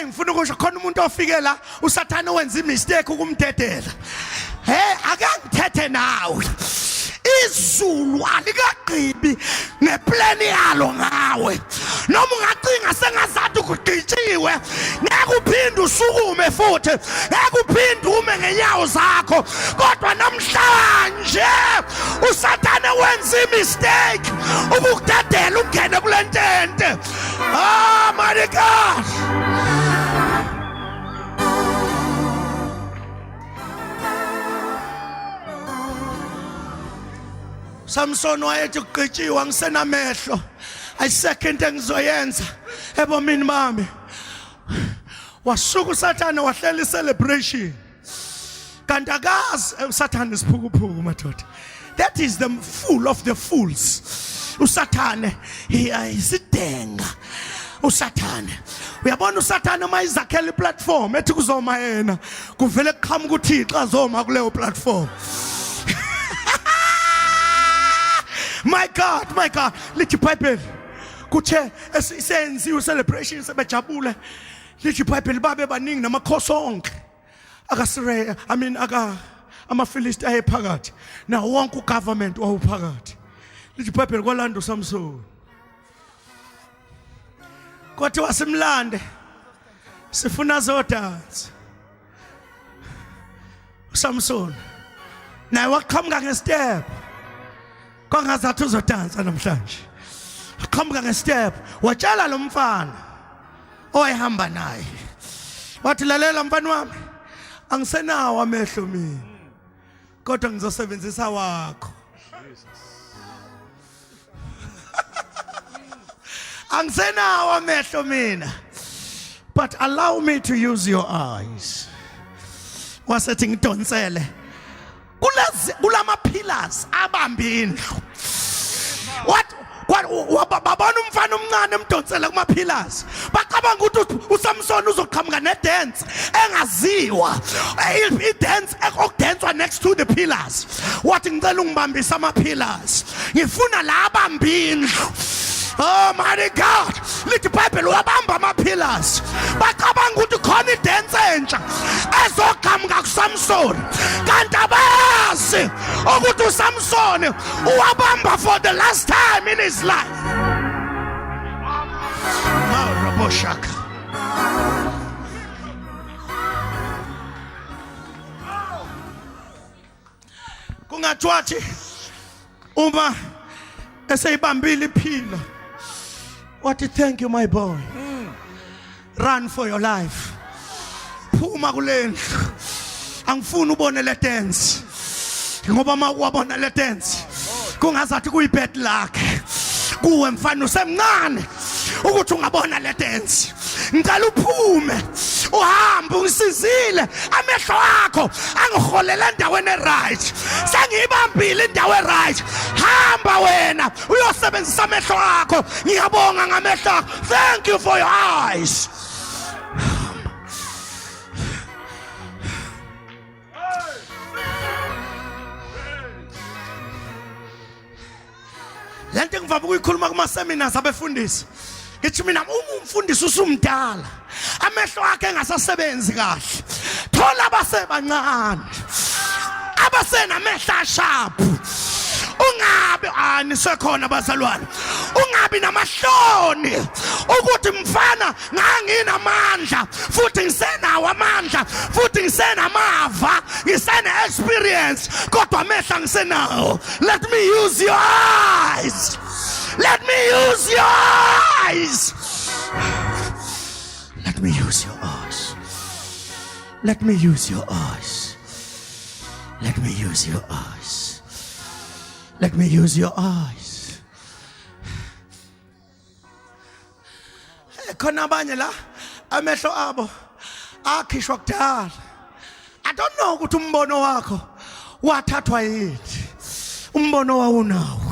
Hey, ngifuna ukusho khona umuntu ofike la uSathane wenza imistake ukumdedela. Hey, ake ngithethe nawe. Izulu alikagqibi ngeplan yalo ngawe. Noma ungacinga sengazathi ukugqitshiwe, ngeke uphinde usukume futhi, ngeke uphinde ume ngenyawo zakho. Kodwa namhlanje uSathane wenza imistake ukukudedela ungene kule ntente. Ah, my God. Samson wayethi kugqitshiwe angisenamehlo ayisekho into engizoyenza ebomini bami. Wasuka uSathane wahlela icelebration. Kanti akazi uSathane isiphukuphuku madoda. That is the fool of the fools. Usathane isidenga. Usathane uyabona usathane uma izakhela iplatform ethi kuzoma yena kuvele kuqhamuka uThixo azoma kuleyo platform. My God, my God, lithi iBhayibheli kuthe esenziwe celebration sebejabule, lithi iBhayibheli babe baningi namakhosi onke akaSiria, I mean aka amaFilisti ayephakathi nawo wonke ugovernment wawuphakathi. Lithi iBhayibheli kwalanda uSamson, kwathiwa simlande sifuna zodansa. uSamson naye waqhamuka ngestep, kwangazathi uzodansa namhlanje. Waqhamuka ngestep, watshela lo mfana owayehamba naye, wathi lalela mfana wami, angisenawo amehlo mina, kodwa ngizosebenzisa wakho. Angisenawo amehlo mina, but allow me to use your eyes. Wasethi ngidonsele kulezi kulama pillars abamba indlu. What babona umfana omncane emdonsela kuma pillars, bacabanga ukuthi uSamson uzoqhamuka ne dance engaziwa, i dance okudanswa next to the pillars. Wathi ngicela ungibambise ama pillars, ngifuna la abamba indlu. Oh my God, lithi iBhayibheli wabamba ama pillars. Bacabanga ukuthi khona idance entsha ezoqhamuka kuSamson, kanti abazi ukuthi uSamson uwabamba for the last time in his life. Maraboshaka. Kungathiwa uma eseyibambile iphila, wathi thank you my boy, run for your life, phuma kule ndlu, angifuni ubone le dance, ngoba uma wabona le dance kungazathi kuyi bad luck kuwe mfana usemncane ukuthi ungabona le dance. Ngicela uphume uhambe, ungisizile amehlo akho angiholela endaweni eright, sengiyibambile indawo eright, hamba wena uyosebenzisa amehlo akho, ngiyabonga ngamehlo akho, thank you for your eyes. Lento engivame ukuyikhuluma kuma seminars abefundisi, ngithi mina uma umfundisi usumdala amehlo akhe engasasebenzi kahle, thola abasebancane abasenamehlo asharp. Ungabi anisekhona bazalwane, ungabi namahloni ukuthi mfana nganginamandla futhi ngisenawo amandla futhi ngisenamava, ngisene experience, kodwa amehlo angisenawo. Let me use your eyes, let me use your eyes, let me use your eyes, let me use your eyes, let me use your eyes, let me use your eyes. Khona abanye la amehlo abo akhishwa kudala. I don't know ukuthi umbono wakho wathathwa yini, umbono wawunawo.